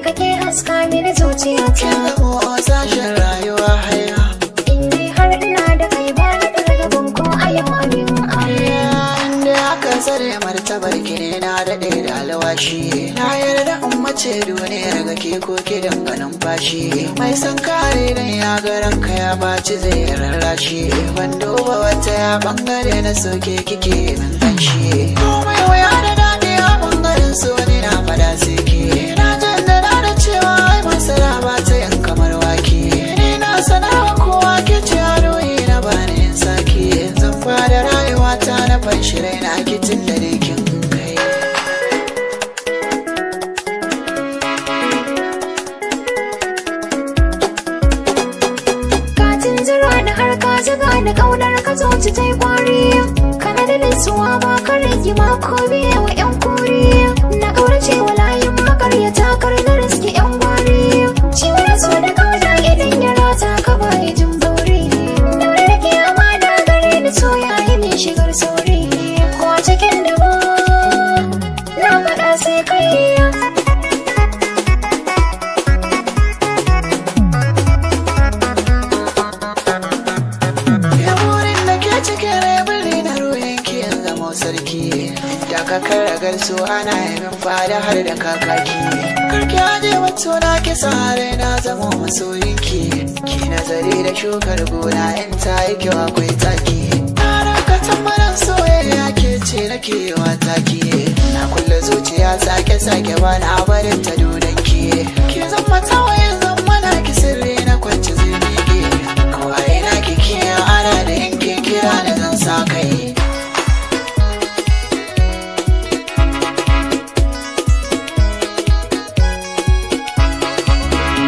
kake haska mini zuciyata. Kin zamo sashen rayuwa haya. In dai har ina da kai ba ni da gaban ko a yau amin aya. Inda aka tsare martabar ki ne na daɗe da alwashi. Na yarda in mace duniyar ga ke ko ki danganin fashi. Mai san kare dan ya ga ranka ya baci zai rarrashi. Ban duba wata ya bangare na soke kike min kanshi. Komai waya da daɗi a bangaren so ne na fada sai ke. Na jaddada da cewa ai masara ba ta yin kamar wake. Ni na sanarwa kowa ke ce aroyi na bani in sake. Zan fara rayuwa ta na fanshi raina kitin da ne kin kai. Ka tunzura da har ka zuga da kaunar ka zuci ta yi kwari. Kana da nutsuwa ba ka rage ma ko biye wa yan kori. Na kaurace wa layin makaryata kar na riski yan gwari. Ciwon so da kauna idan ya rata ka baya jin bauri. Daure da ke amana gare ni so ya yi min shigar sauri. Ko a cikin dabo na faɗa sai kai. Ya burin da ke cikin rai na ruhin ki in zamo sarki. Da ka karagar su ana yamin fada har da kakaki. Karki aje wato na ki sare na zamo masoyinki. Ki nazari da shukar gona in ta yi kyau akwai taki. Na ranka tambaran soyayya ke ce nake wa taki. Na kulle zuciya sake sake ba na barin ta dudanki. Ki zama tawayen zama ki sirri na kwance zai miƙe. Kawai na kike ana da yanke kira da zan sa kai.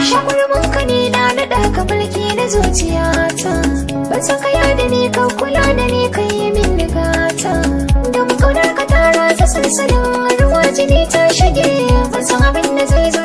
Shakurmin ka ne na naɗa ka mulki na zuciyata. Ban san kaya da ni ka kula da ni ka yi min gata. Don kaunar ka ta ratsa sansanin ruwa jini ta shige. Ban san abin da zai zo